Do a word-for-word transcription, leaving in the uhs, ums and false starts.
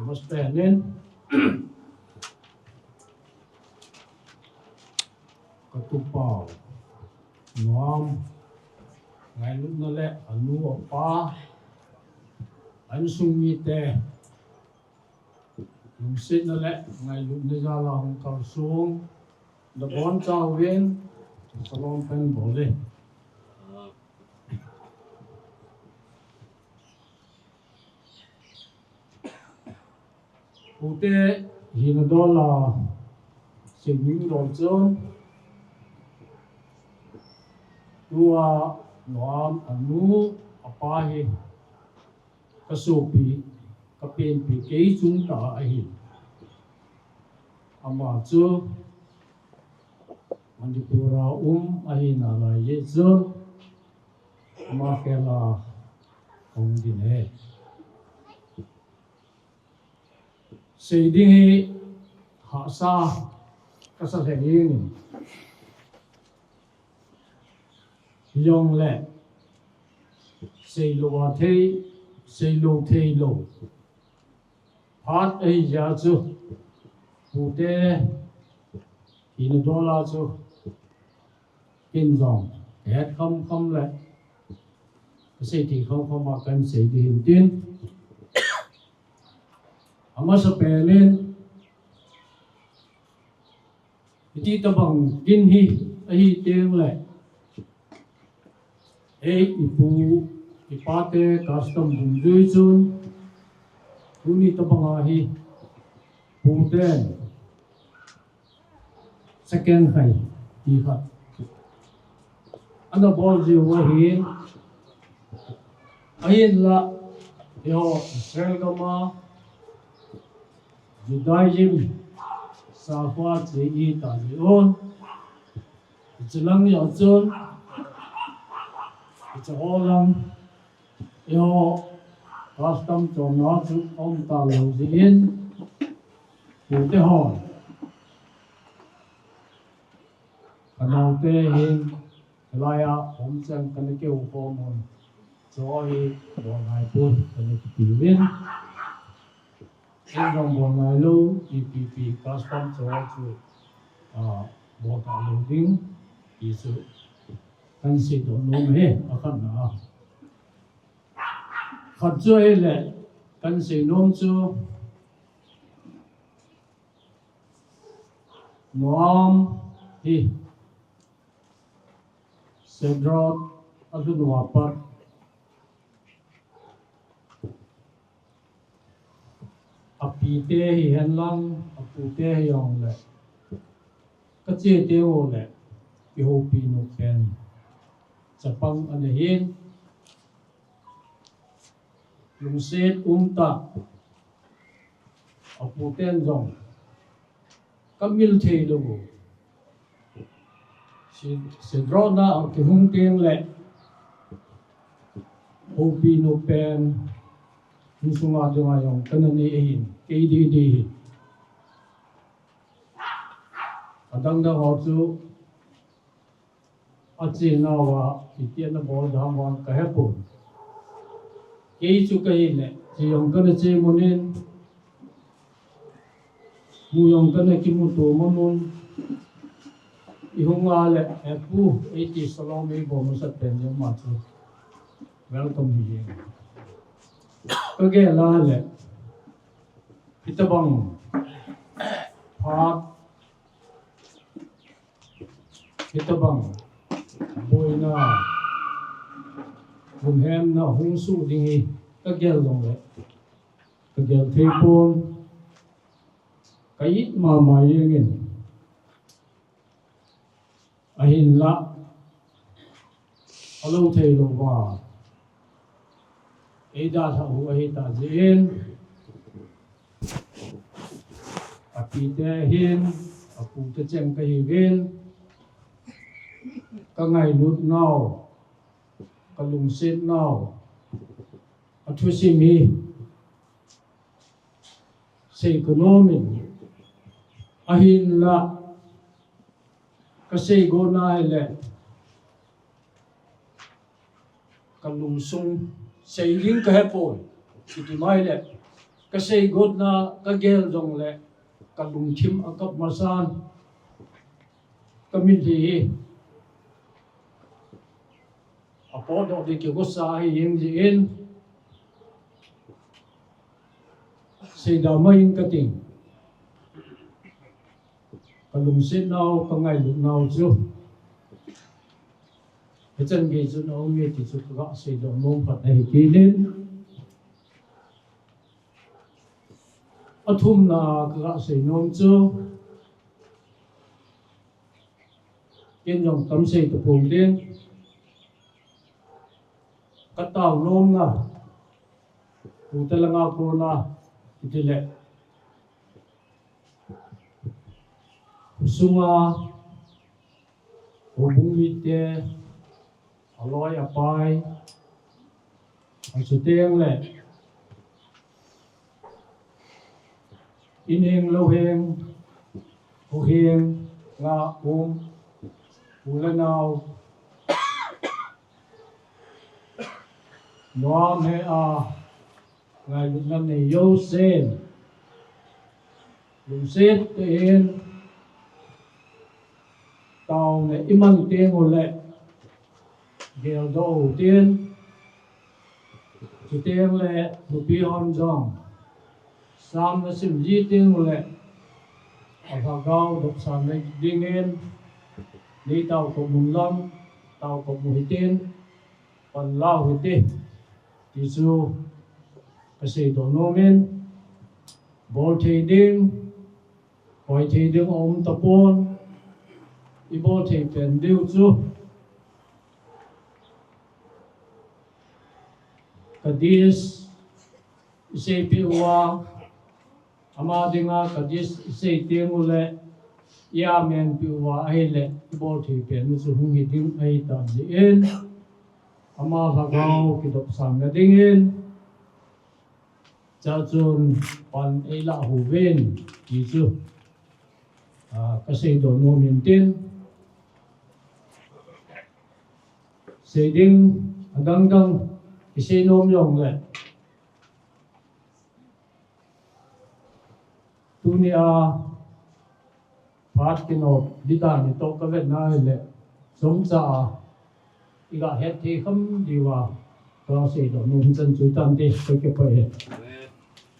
Mastenin, ka tupa, Nuam Ngailutna le anu apa, insung mite, lungsetna le ngailutna jal a hung kalsong, nabonchauvin salom kahin bol e. Pute hina dol a, seining dol chun, tua Nuam anu apa hi ka sopi, ka penpi kei chung tah ahi. Ama chu Manipur a um ahi nalai jeh chun, ama khel a hung din e. Sei ding hi hahsa kasa lheh jengin, hijongle seilou a thei, seilou theilou phat ahi jeh chun, pute hina dol a chu kin jong het khamkham le ka sei thei khamkham a kahin sei ding ahin tin, amasapen in, hiti tobang kin hi ahi tengle, ei ipu ipate custom dungjui chun, tuni tobang a hi puten second khai ti khat ana bol jiu ahin, ahinla eiho Israel gam a Judaism sakhoa che ita jeh un, hiche lang jong chun, hiche ho lang eiho custom chonna chu aum talou jeh in, pute hon, ka naote hin hilai a um cheng kana kihoukhom un, chu hi bol ngaipon kana kitiuvin, in jong bol ngailou, ipi ipi custom chu chu, a, bol talou ding ti chu kahin seidoh nom e, akhatna a. Khat chu ahile, kahin seinom chu, Nuam hi Sderot alhun uva pat, apite hihen lang, apute hijongle, kache tengule kihoupi nop pen chapang ana hin, lungset umtah, aputen jong kamil theilou u, Sderot a kihung tengle, houpi nop pen insunga dinga jong kana nei ahin, kei dehdeh hin. Adang dang ho chu achenauva iti ana bol dan vang kahepon. Kei chu kahile, che jong kana che monin, mu jong kana kimuto monin, ihung a le, eh, pu, eiti salom eibol masat pen jong ama chu welcome hi jeng. Kagel a le, hitobang phat, hitobang boina, lunghetna hung soh ding hi kagel jongle, kagel theipon, ka it mama jengin. Ahinla, alou theilouva eidalhah u ahitah jeh in, apite hin, apute cheng kahiuvin, kangailutnau, kalungsetnau, athusim hi sei kanomin, ahinla kasei gotna hile, kalungsung sei ding kahepoi, chuti mai le, Kasei gotna kagel jongle kalungthim akap masan, kamitlhi hi apotdoh ding kigosa ahi jeh in, seida mai in kating. Kalungsetnau, kangailutnau chu hichan gei chun aume ti chu kaga seidoh nom khat ahi kit in. Athumna kaga seinom chu, ken jong tam sei tapong ding, katao nomna, Pu Talanga kona, itile, sunga, houbung mite, aloi apai, achuteng le inheng louheng, huheng, nga um, u le nao, nuam hea, ngailutna nei jousen, lungset tah in taona iman tengule geldoh utin, chuteng le nupi hon jong Sam nasim ji tengule alhagao dopsang nadingin neitaokop un lang, taokop u hitin, panla u hite, ti chu kaseidoh nomin, bolthei ding, hoithei ding aum tapon, ibolthei pen diu chu Kaddish iseipeh uva, ama dinga Kaddish isei tengule, i-amenpeh uva ahile, ibolthei pen u chu hung hiding ahitan jeh in, ama lhagao kidopsang nadingin, chachun pan eilah uvin, ti chu, ah, kaseidoh nomin tin, seiding adangdang kiseinom jongle, tunia phat kinop didan nitoh kavetna hile, chomcha a iga hetthei kham diuva kaseidoh nom chan chu tante, kakipah e.